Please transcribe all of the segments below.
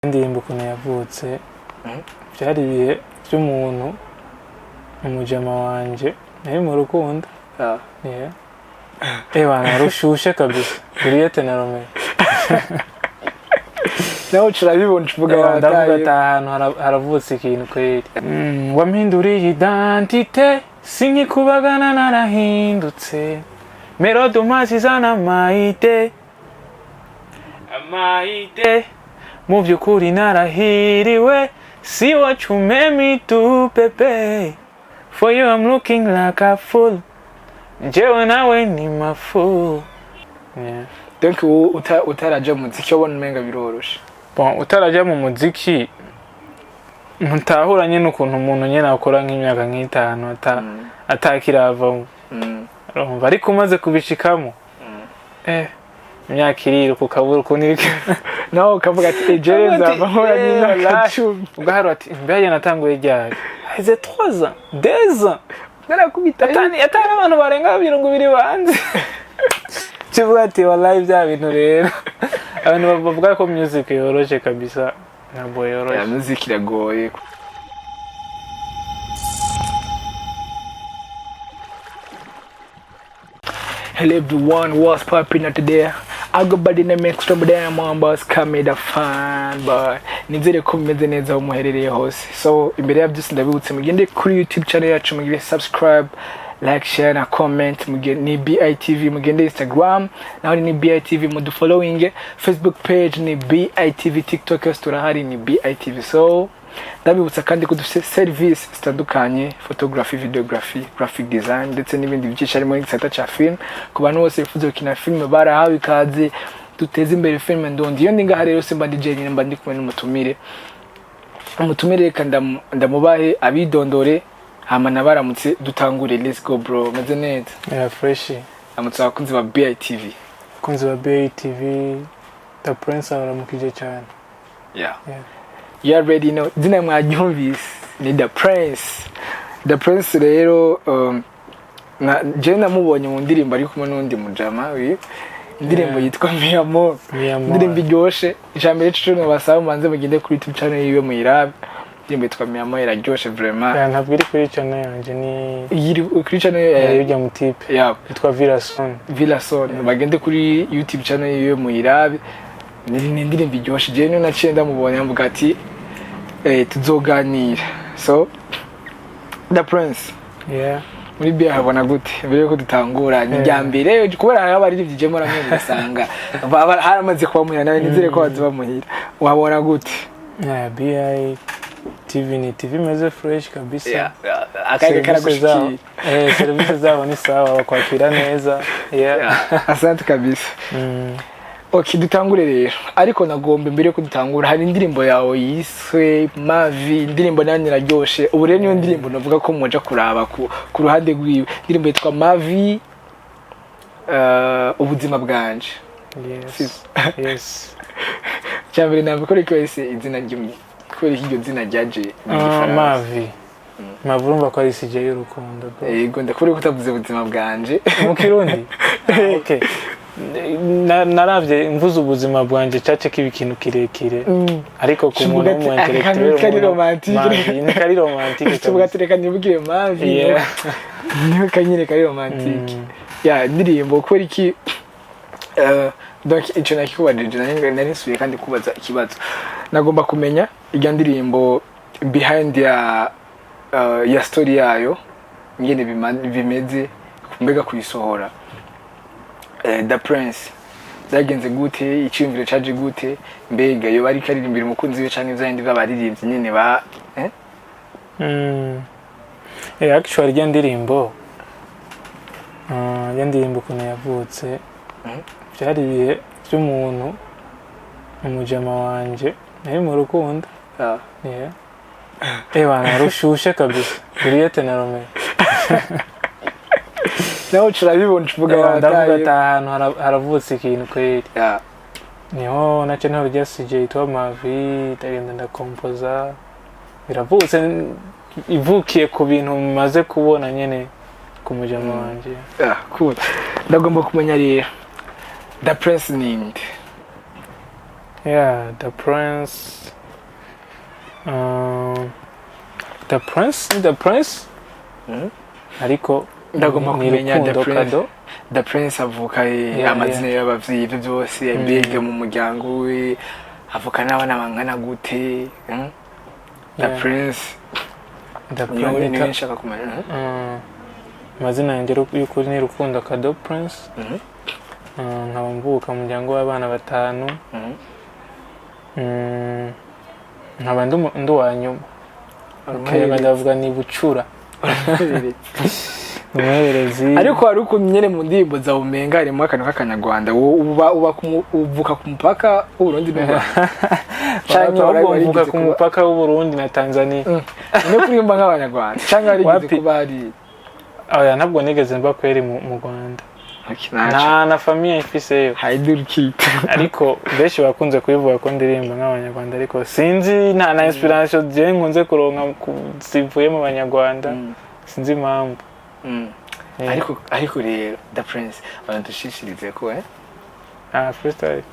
Indirimbo ukuntu yavutse byari ibihe by'umuntu, umujama wanje nari mu rukundo. Yeah. Bana rushushe kabisa, Juliette na Romeo. Nawe uca urabibona, uvuga. Ndavuga wataye. ati aha hantu haravutse ikintu kweri. Wampinduriye identité, sinkikubagana, narahindutse. Melody umazi izana amayide amayide, mu by'ukuri narahiriwe. See what you made me do, baby. For you I'm looking like a fool. Njyewe nawe ni mafu, yeah. Donc ubu utaraja mu muziki wabona umenga biroroshe? Bon, utarajya mu muziki ntutahura nyine ukuntu umuntu nyine akora nk'imyaka nk'itanu atakiravamo. Urumva, ariko umaze kubishikamo, imyaka iriruka ukabura ukuntu Nawe ukavuga ati ejere nzava nkora n'imyaka wallahi. 10. Ugaharura ati mbega natanguye ryari? Haheze 3 ans, 2 ans. Narakubita. Atari abantu barenga 20 banze kivuga ati wallahi bya bintu rero abantu bavuga ko music yoroshe kabisa, ntabwo yoroshe. Muziki iragoye. Hello everyone, what's popping out there? I go by the name Extra Diamond Boss Kameda fan boy. Nizere ko mumeze neza aho muherereye hose. So imbere ya byose ndabibutse mugende kuri YouTube channel yacu, mugire subscribe, like, share na comment, mugende ni BITV, mugende Instagram naho ni BITV, mudu following, Facebook page ni BITV, TikTok yose turahari ni BITV. So ndabibutsa kandi ko dufite service zitandukanye: photography, videography, graphic design ndetse n'ibindi byinshi harimo n'igisata cya film. Ku bantu bose bifuza gukina film barahawe ikaze, duteze imbere film ndundi. Iyo ndi ngaha rero simba ndi jenyine, mba ndi kumwe n'umutumire. Umutumire reka ndamubahe abidondore, hama nabaramutse dutangure. Let's go bro, meze neza? Yeah, fresh. Amutse abakunzi ba BITV. Abakunzi ba BATV, The Prince abaramukije cyane. Yeah. You already know, izina mwaryumvise ni The Prince. The Prince rero, je namubonye mu ndirimbo ari kumwe n'undi mujama wi indirimbo yitwa Mi Amor. Mi Amor. Indirimbo iryoshe. Ijambere cyo nobasaba mubanze mugende kuri YouTube channel yiwe muyirabe. Indirimbo yitwa Mi Amor iraryoshe vraiment. Yeah, ntabwo iri kuri channel yanjye, ni Iri kuri channel ya y'ujya mu type yitwa Virason. Villason. Bagende kuri YouTube channel yiwe muyirabe, ni indirimbo iryoshe. Je niyo naciye ndamubonye mvuga ati tuzoganira. So The Prince, muri biya habona gute? Mbere yuko dutangura, ni irya mbere kubera hariho abaririmbyi je mpora ugasanga haramaze kuba muhira, nawe nizere ko baza muhira. Wabona gute? Yeah, BI TV ni TV imeze fresh kabisa. Akayaga Serivisi zabo karagushikiye. Serivisi zabo ni sawa, bakwakira neza, yeah. Asante kabisa. Ok, dutangure rero, ariko nagomba mbere yuko dutangura hari indirimbo yawe yiswe Mavi, indirimbo nayo iraryoshe. Ubu rero niyo ndirimbo navuga ko muja kuraba ku ruhande rwiwe, indirimbo yitwa Mavi, ubuzima bwanje. Yes. Cya mbere ntabwo ko ariko wese izina kubera ko iryo zina ryaje mu Gifaransa. Mavi, Mavi, urumva ko ari sujet y'urukundo, bro. Yego, ndakubona ko utavuze ubuzima bwanje. Mu Kirundi. Ah, okay. Naravye mvuze ubuzima bwanje cace kiba ikintu kirekire, ariko ku muntu Tuvuga ati, w'umu aka intellectuel kari umuntu romantique. Mavi ni kari romantique Tuvuga kabisa. ati reka nibwire Mavi. Niwe kanyine kari romantique. Ya indirimbo kubera iki? Donc ico nakikubajije, nari nsubiye kandi kubaza ikibazo. Nagomba kumenya irya ndirimbo behind ya story yayo ingene bimeze, mbega kuyisohora, The Prince byagenze gute? Iciyumviro caje gute? Mbega yoba ariko aririmbira umukunzi we canke vyabindi vy'abaririmbyi nyene ba? Actually rya ndirimbo ukuntu yavutse byari ibihe by'umuntu, umujama wanje nari mu rukundo. Yeah. Bana rushushe kabisa, Juliette na Romeo. Nawe uca urabibona uvuga. Ndavuga wataye. ati aha hantu haravutse ikintu kweri. Niho nace ntaho rya sujet yitwa Mavi, ndagenda ndakompoza, biravutse, ivukiye ku bintu maze kubona nyene ku mujama wanje. Ah, cool. Ndagomba kumenya rero, The Prince ninde? Yeah, The Prince, The Prince ni The Prince. Ariko Ndagomba ni kumenya The Rukundo Prince. Kado. The Prince avuka amazina y'abavyeyi, ibyo byose, mbega mu muryango we avuka n'abana bangana gute? The Prince. The niyo Prince. niyo nshaka kumenya. Amazina yanjye y'ukuri ni Rukundo Kado Prince. Nkaba mvuka mu muryango w'abana batanu. Nkaba ndi uwa nyuma. Kinyarwanda bavuga ni bucura, ni umuhererezi. Ariko hari ukuntu nyene mu ndirimbo zawe umenga harimo akantu k'akanyarwanda. Wowe uba uvuka ku mupaka w'Uburundi n'u Rwanda canke ahubwo warigeze mvuka ku kuba- mupaka w'Uburundi na Tanzania. No kuririmba nk'abanyarwanda canke warigeze Wapi? kuba hari? Oya, ntabwo nigeze mba kweri mu Rwanda. Nta na famille mfiseyo. Haidurukita. Ariko benshi bakunze kubivuga ko ndirimba nk'abanyarwanda, ariko sinzi, nta na inspiration je nkunze kuronka zivuye mu banyarwanda, sinzi impamvu. Yeah. Ariko rero The Prince, abantu dushishirize ko Ah, freestyle.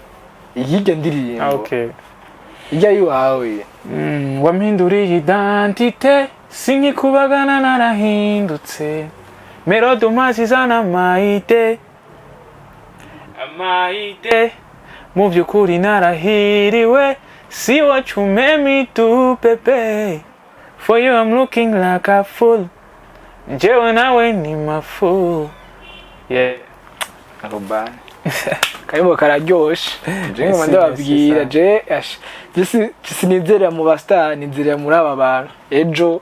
Iyirya ndirimbo. Ah, okay. Ijya iwawe. Wampinduriye identité, sinkikubagana, narahindutse, melody umazi izana amayide amayide, mu by'ukuri narahiriwe. See what you made me do, baby, for you I'm looking like a fool, njyewe nawe ni mafu, yeah. Akubana karimo kararyoshe, je ngoma Esi, ndababwira. esi, Je ash je sinizerera mu ba star, nizerera muri aba bantu ejo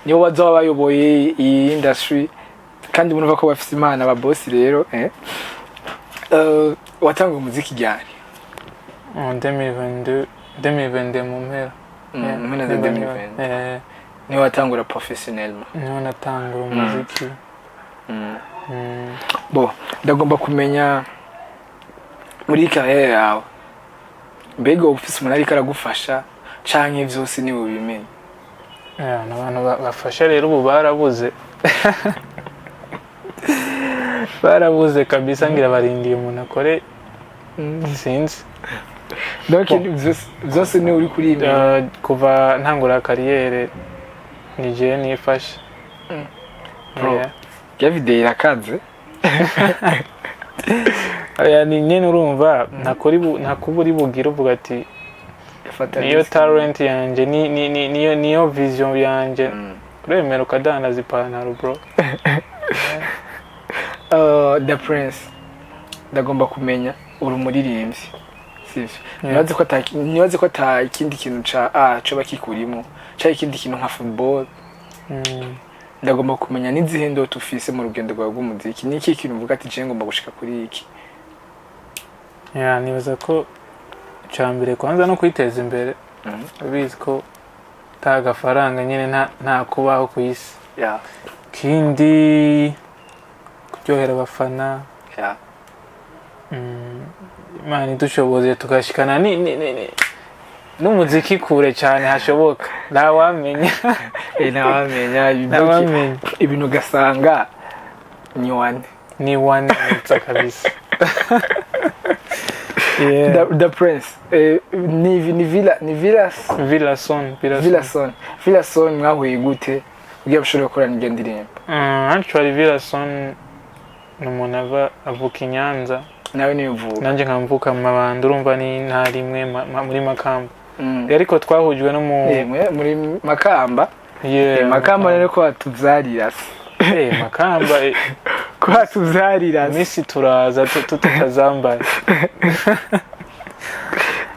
nibo bazoba bayoboye iyi industry, kandi murumva ko bafise imana aba boss. Rero watanguye umuziki ryari? En 2022, 2022 mu mpera. Yeah, mu mpera za 2022. Niho watangura professionnellement? Niho natangura umuziki. Bo ndagomba kumenya muri carrière yawe, mbega uba ufise umuntu ariko aragufasha canke vyose niwe ubimenye? Yeah, n'abantu bafasha rero ubu barabuze, barabuze kabisa. Ngira barindiye umuntu akore, sinzi. Donc vyose niwe uri kurimenya? Kuva ntangura carrière ni jewe nifashe. Bro. Yeah. Ya video irakaze. Oya, ni nyene urumva ntakuri uri bugire uvuga ati Fata niyo risk. talent yanje, niyo vision yanje, uremera ukadandaza ipantaro, bro. The Prince, ndagomba kumenya, uri umuririmbyi sivyo? Yeah. Nibaze ko ata ikindi kintu ca a coba kikurimo canke ikindi kintu nka football. Ndagomba kumenya n'izihe ndoto ufise mu rugendo rwawe rw'umuziki. Ni iki kintu uvuga ati je ngomba gushika kuri iki? Yeah, nibaza ko icya mbere kwanza no kwiteza imbere. Ubizi ko nta gafaranga nyine nta kubaho ku isi. Ikindi, kuryohera abafana. Imana idushoboze tugashikana n'umuziki kure cyane hashoboka, ntawamenya. Ntawamenya. Ntawamenya. Ibintu ugasanga ni wane. Ni one neza kabisa, yeah. The Prince, ni Villas? Villason, Villason. Villason, Villason, mwahuye gute kugira mushobore gukorana iryo ndirimbo? Actually Villason ni umuntu ava avuka i Nyanza. Nawe niyo uvuka? Nanjye nkamvuka mu Mabanda, urumva ni intara imwe muri Makamba. Ariko twahujwe no mu Muri Makamba? Yeah. Makamba rero ko hatuvyarira se? Makamba. Ko hatuvyarira se? Misi turaza tutazambaye,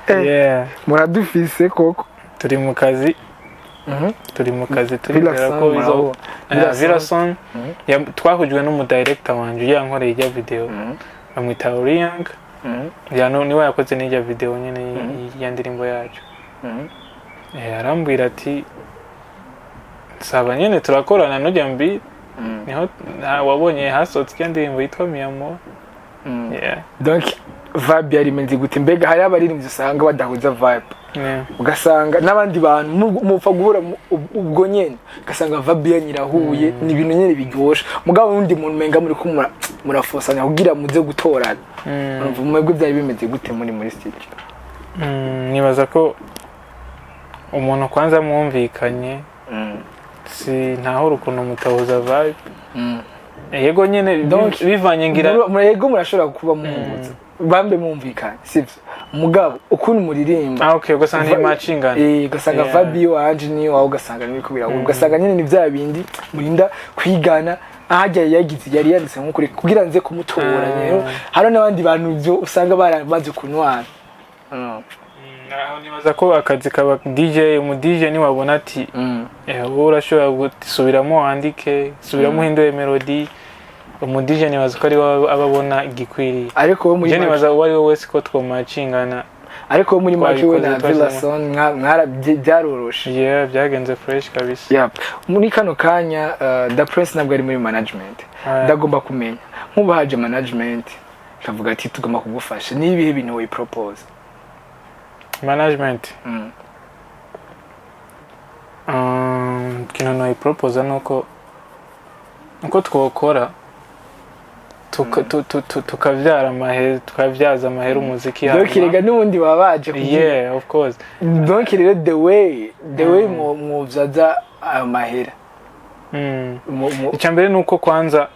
yeah. Muradufise koko. Turi mu kazi. Turi mu kazi, turizera Villason, ko bizo murabona. Villason. Villason twahujwe n'umudirector wanje ujya yankoreye ijya video, bamwita Oriang. Ya, niwe yakoze n'ijya video nyine ya ndirimbo yacu. Arambwira ati saba nyine turakorana nujya mbi. Niho wabonye hasohotse ijya ndirimbo yitwa Miyamo. Yeah. Donc vibe yari imeze gute? Mbega hari abaririmbyi usanga badahuza vibe, ugasanga n'abandi bantu mupfa guhura ubwo nyene ugasanga vibe yanyu irahuye, ni ibintu nyene biryoshe, mugabo n'undi muntu umenga muri ko murafosanya kugira muze gutorana. Urumva mwebwe byari bimeze gute muri studio? Nibaza ko umuntu kwanza mwumvikanye, si ntahura ukuntu mutahuza vibe. Yego nyene, bivanye ngira. Yego, murashobora kuba muhuza bambe mwumvikanye, sivyo? Mugabo ukuntu muririmba, Ah, okay, ugasanga ntimacingana. Ugasanga vibe iyo wanje niyo wawe, ugasanga nibiko birahura, ugasanga nyene ni vya bindi murinda kwigana ahajya yagize yari yanditse nk'ukuri kugira nze kumutora. Rero hari n'abandi bantu ivyo usanga baramaze kunwana. Aho nibaza ko akazi kaba DJ, umu DJ niwabona ati wowe urashobora gusubiramo, wandike, subiramo, uhindure melody. Umu DJ nibaza ko ari we aba abona igikwiriye. Ariko wo muri Je nibaza uwo ari we wese ko twomacingana. Ariko wo muri make, we na Twabikoze. Villason byaroroshe. Yeah, byagenze fresh kabisa. Yeah. Muri kano kanya, Da Prince ntabwo ari muri management. Ndagomba kumenya, nk'ubu haje management ikavuga ati tugomba kugufasha, ni ibihe bintu woyipropose? Management? Ikintu noyiproposa nuko uko twokora tukavyara amahera, tukabyaza amahera umuziki. Donc rega n'ubundi baba baje kugira Yeah, of course. Donc rero the way mwovyaza ayo mahera, Icya mbere ni uko kwanza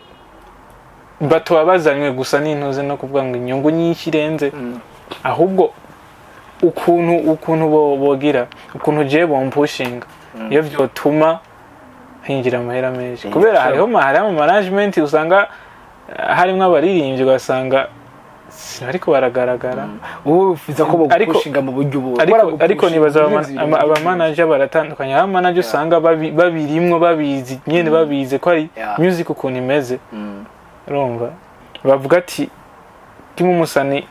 batuba bazanywe gusa n'intuze no kuvuga ngo inyungu nyinshi irenze, ahubwo ukuntu bogira ukuntu je bompushinga iyo vyotuma hinjira amahera menshi, kubera hariho ama management usanga harimwo abaririmbyi, ugasanga ariko baragaragara. Wowe wifuza ko bagupushinga mu buryo ubu? Ariko nibaza abamanager baratandukanye. Aba manager usanga babirimwo, babizi nyene, babizi ko ari music ukuntu imeze. Urumva bavuga ati kimwe umusani,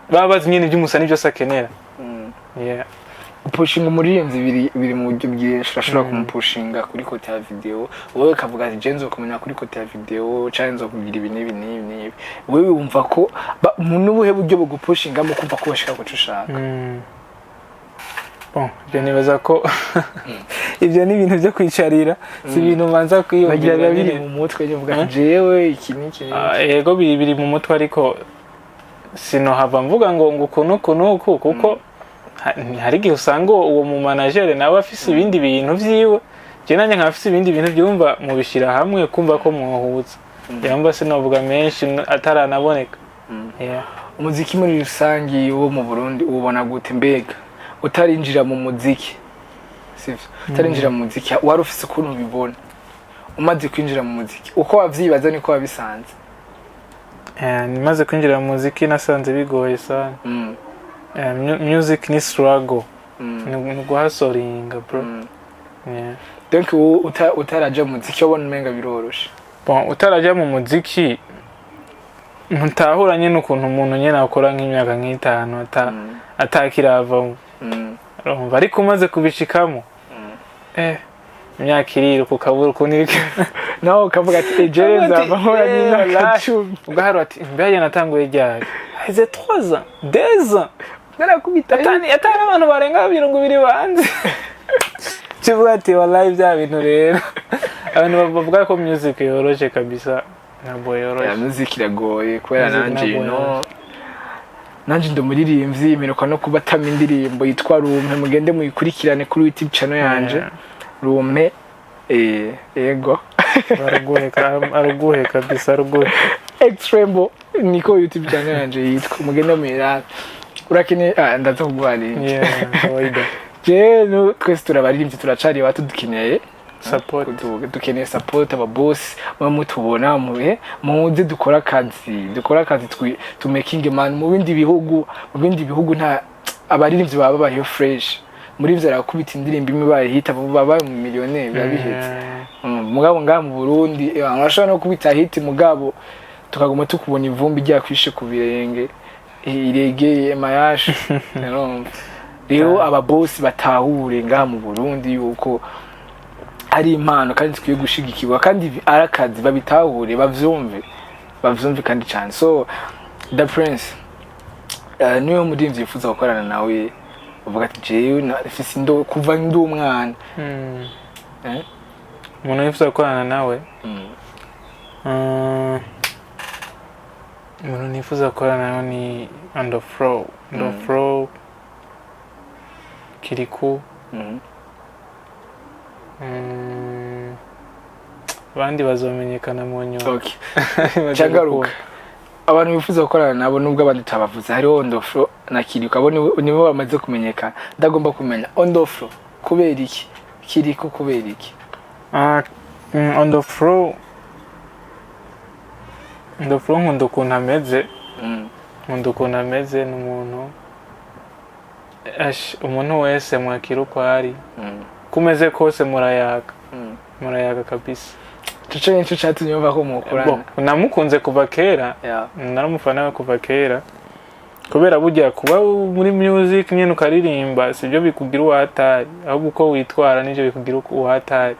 baba bazi nyene iby'umusani byose akenera. Yeah. Gupushinga umuririmbyi biri mu buryo bwinshi. Urashobora kumupushinga kuri côté ya video, wowe ukavuga ati je nzokumenya kuri côté ya video canke nzokugira ibi n'ibi n'ibi n'ibi. Wowe wumva ko mu n'ubuhe buryo bugupushingamo kumva ko washika kuco ushaka? Bon, ibyo nibaza ko ibyo ni ibintu byo kwicarira, si ibintu mbanza bagira kwiyumvira biba biri nyine. mu mutwe, uvuga ati jewe iki n'iki n'iki. Ah, yego, biri mu mutwe, ariko sinohava mvuga ngo uku n'uku n'uku, kuko hari igihe usanga uwo mu manager nawe afise ibindi bintu vyiwe, je nanjye nkaba afise ibindi bintu byumva mubishyira hamwe kumva ko mwohuza. Yamba sinovuga menshi ataranaboneka. Yeah. Umuziki muri rusange wo mu Burundi uwubona gute? Mbega utarinjira mu muziki, sivyo, utarinjira mu muziki wari ufise ukuntu ubibona, umaze kwinjira mu muziki uko wavyibaza niko wabisanze? Maze kwinjira mu muziki nasanze bigoye sana. Music ni struggle, ni guhasoringa, bro. Yeah. Donc wowe utaraja mu muziki wabona umenga biroroshe? Bon, utarajya mu muziki ntutahura nyine ukuntu umuntu nyine akora nk'imyaka nk'itanu atakiravamo. Urumva, ariko umaze kubishikamo, imyaka iriruka ukabura ukuntu iri. Nawe ukavuga ati ejo nzava nkora n'imyaka 10. Ugaharura ati mbega natanguye ryari? Haheze 3 ans, 2 ans. Narakubita. Atari abantu barenga 20 banze kivuga ati wallahi bya bintu. Rero abantu bavuga ko music yoroshe kabisa, ntabwo Ya, yoroshe. Music iragoye kubera Music nanje ntabwo no yoroshe. Nanje ndi umuririmbyi, mperuka no kubatama indirimbo yitwa Rumpe, mugende muyikurikirane kuri YouTube channel yanje. Rumpe, yego. Aruguhe kabisa, aruguhe. Extrembo niko YouTube channel yanje yitwa, mugende muyirabe. Urakeneye, ndaza kuguha link. Yeah, kawaida. Je no twese turabaririmbyi, turacari bato, dukeneye support. Dukeneye support. Ababosi muba mutubona muhe muze dukora akazi, dukora akazi tu making man. Mu bindi bihugu nta abaririmbyi baba babayeho fresh. Muri ivyo arakubita indirimbo imwe ibaye hit, abo baba mu millionaire, biba bihetse. Mugabo ngaha mu Burundi, urashobora no kubita hit, mugabo tukaguma tukubona ivumbi ryakwishe ku birenge, iregeye mayashe. Urumva rero ababosi batahure ngaha mu Burundi yuko ari impano kandi zikwiye gushigikirwa, kandi ari akazi, babitahure, bavyumve kandi cyane. So The Prince, niwe muririmbyi yifuza gukorana nawe, uvuga ati jewe nafise ndo kuva ndi umwana? Eh? Umuntu wifuza gukorana nawe? Umuntu nifuza gukorana nawe ni Andofro. Andofro. Kirikou. Abandi bazomenyekana mu nyuma. Okay, cagaruka abantu bifuza gukorana nabo, nubwo abandi tutabavuze, hariho Ondofro na Kirikou, abo nibo bamaze kumenyekana. Ndagomba kumenya Ondofro kubera iki, Kirikou kubera iki? Ah, on the floor, on the floor, nkunda ukuntu ameze. Nkunda ukuntu ameze, ni umuntu umuntu wese mwakira uko ari, uko umeze kose murayaga. Murayaga kabisa. Ico nico catumye wumva ko mukorana? Bon, namukunze kuva kera. Naramufana we kuva kera, kubera burya kuba muri music nyine ukaririmba sibyo bikugira uwatari, ahubwo uko witwara nibyo bikugira uwatari.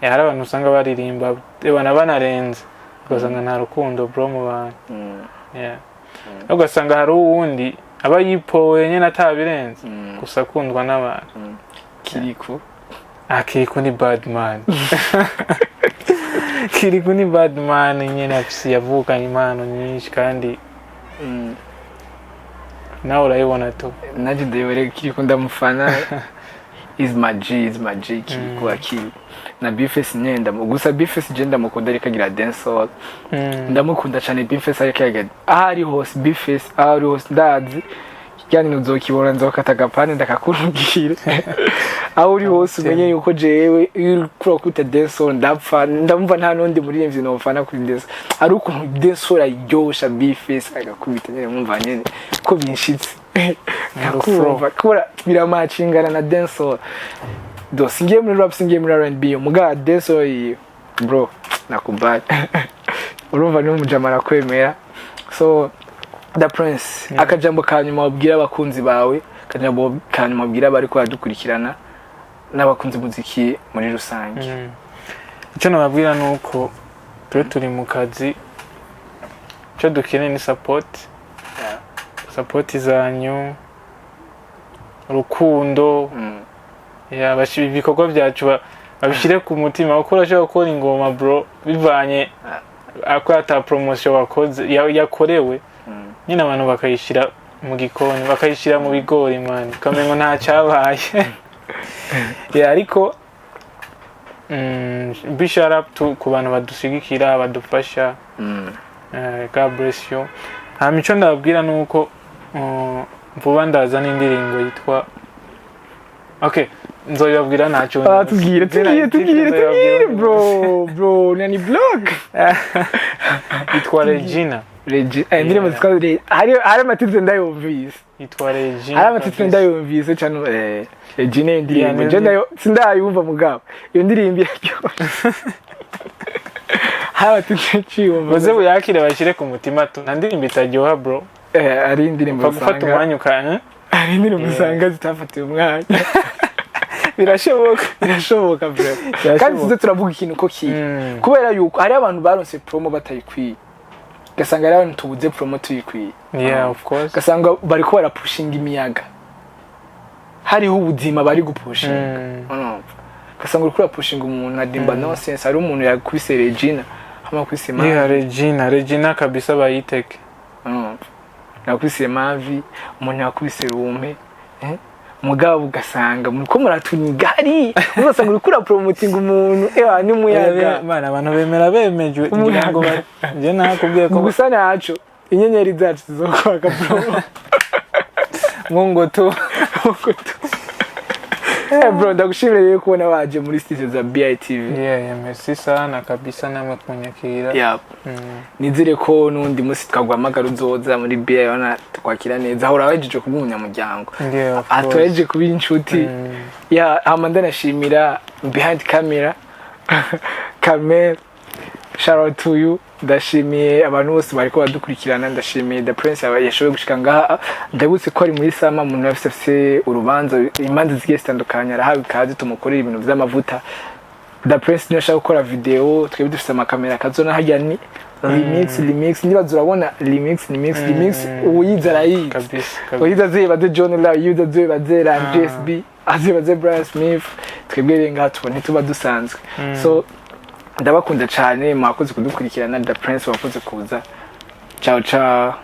Hari abantu usanga baririmba bana banarenze, ugasanga nta rukundo, bro, mu bantu. Yeah. Ugasanga hari uwundi aba yipowe nyine atabirenze, gusa akundwa n'abantu. Kirikou? Ah, Kirikou ni badman, Kirikou ni badman nyine, afise yavukanye impano nyinshi kandi nawe urayibona tu. Nanjye ndayibere, Kirikou ndamufana, is my G, is my G Kirikou akiri na Bface nyine gusa Bface je ndamukunda ariko agira dancehall. Ndamukunda cyane Bface, ariko agira aho ari hose, Bface aho ari hose, ndazi ikiganiro uzokibona, nzokata agapande ndakakurubwira aho uri hose, umenye yuko jewe iyo uriko urakubita dancehall ndapfa, ndamva nta n'undi muririmbyi nofana kuri dancehall. Ari ukuntu dancehall aryosha, Bface agakubita nyine, mwumva nyine ko binshitse nkakumva kubera biramacingana na dancehall. Do singiye muri rap, singiye muri R&B, muga dancehall iyi, bro, nakubali, urumva ni umujama arakwemera. So the Prince, akajambo ka nyuma wabwira abakunzi bawe, akajambo ka nyuma wabwira abari ko baradukurikirana n'abakunzi muziki muri rusange? Icyo nababwira ni uko tube turi mu kazi, icyo dukeneye ni support, support zanyu, urukundo. Yeah, ibikorwa byacu babishyire ku mutima, kuko urashobora gukora ingoma, bro, bivanye ako ata promotion wakoze yakorewe nyine, abantu bakayishyira mu gikoni, bakayishyira mu bigori, man, ukamengo nta cyabaye. Yeah, ariko big shout out ku bantu badushigikira, badufasha. God bless you. Hama icyo ndababwira ni uko vuba ndaza n'indirimbo yitwa, okay, nzobibabwira ntacyo. Ah, tubwire, tubwire, tubwire, tubwire, bro, bro, nani blog. Yitwa Regina. Indirimbo zitwa hari amatitre ndayumvise. Yitwa Regina. Hari amatitre Kabisa. ndayumvise cyane, Regina iyo ndirimbo. Yeah, je ndayo sindayumva, mugabo iyo ndirimbo iraryoshye, hari amatitre nciyumva. Baze buyakire, bashyire ku mutima tu, nta ndirimbo itaryoha, bro. Hari indirimbo Upfa gufata usanga umwanya ukanya. Hari indirimbo usanga zitafatiwe umwanya. Birashoboka. Birashoboka, bro. Birashoboka. Kandi tuze turavuga ikintu ko kiri, kubera yuko hari abantu baronse promo batayikwiye, ugasanga hari abantu tubuze promo tuyikwiye. Yeah, of course. Ugasanga bariko barapushinga imiyaga, hariho ubuzima bari gupushinga. Urumva? Ugasanga uriko urapushinga umuntu adimba nonsense, hari umuntu yakubise Regina hama yakubise Yeah. Mavi. Regina, Regina kabisa, bayiteke. Urumva? Yakubise Mavi, umuntu yakubise Rumpe, eh? Mugabo ugasanga muriko muratuniga hariya, ugasanga uriko urapromotinga umuntu ewa n'umuyaga. Bana, abantu bemera bemejwe ngira ngo njye nakubwiye ko Gusa naco inyenyeri zacu zizokwaka, bro. Mungo tu. Eh, bro, ndagushimira rero kubona waje muri studio za BITV. Yeah, merci sana kabisa namwe kunyakira. Nizere ko n'undi munsi twaguhamagara uzoza muri BI, urabona tukwakira neza, ahora wahejeje kuba umunyamuryango. Yeah, of Aha course. turahejeje kuba inshuti. Ya, hama ndanashimira behind camera Carmel, shout out to you. Ndashimiye abantu bose bariko badukurikirana, ndashimiye The Prince yashoboye gushika ngaha. Ndabutse ko ari muri sama, umuntu afise urubanza, imanza zigiye zitandukanye, arahawe ikaze tumukorera ibintu vy'amavuta. The Prince niyo ashaka gukora video, twebwe dufise amakamera kazona harya ni remix, remix, nibaza urabona remix, remix, remix, uyize arayizi. Kabisa kabisa. Uyize azibaze John Law, uyize azibaze Ram JSB, azibaze Brian Smith. Twebwe rero ngaha tubona ntituba dusanzwe. So ndabakunda cyane, mwakoze kudukurikirana. The Prince, wakoze kuza. Ciao ciao.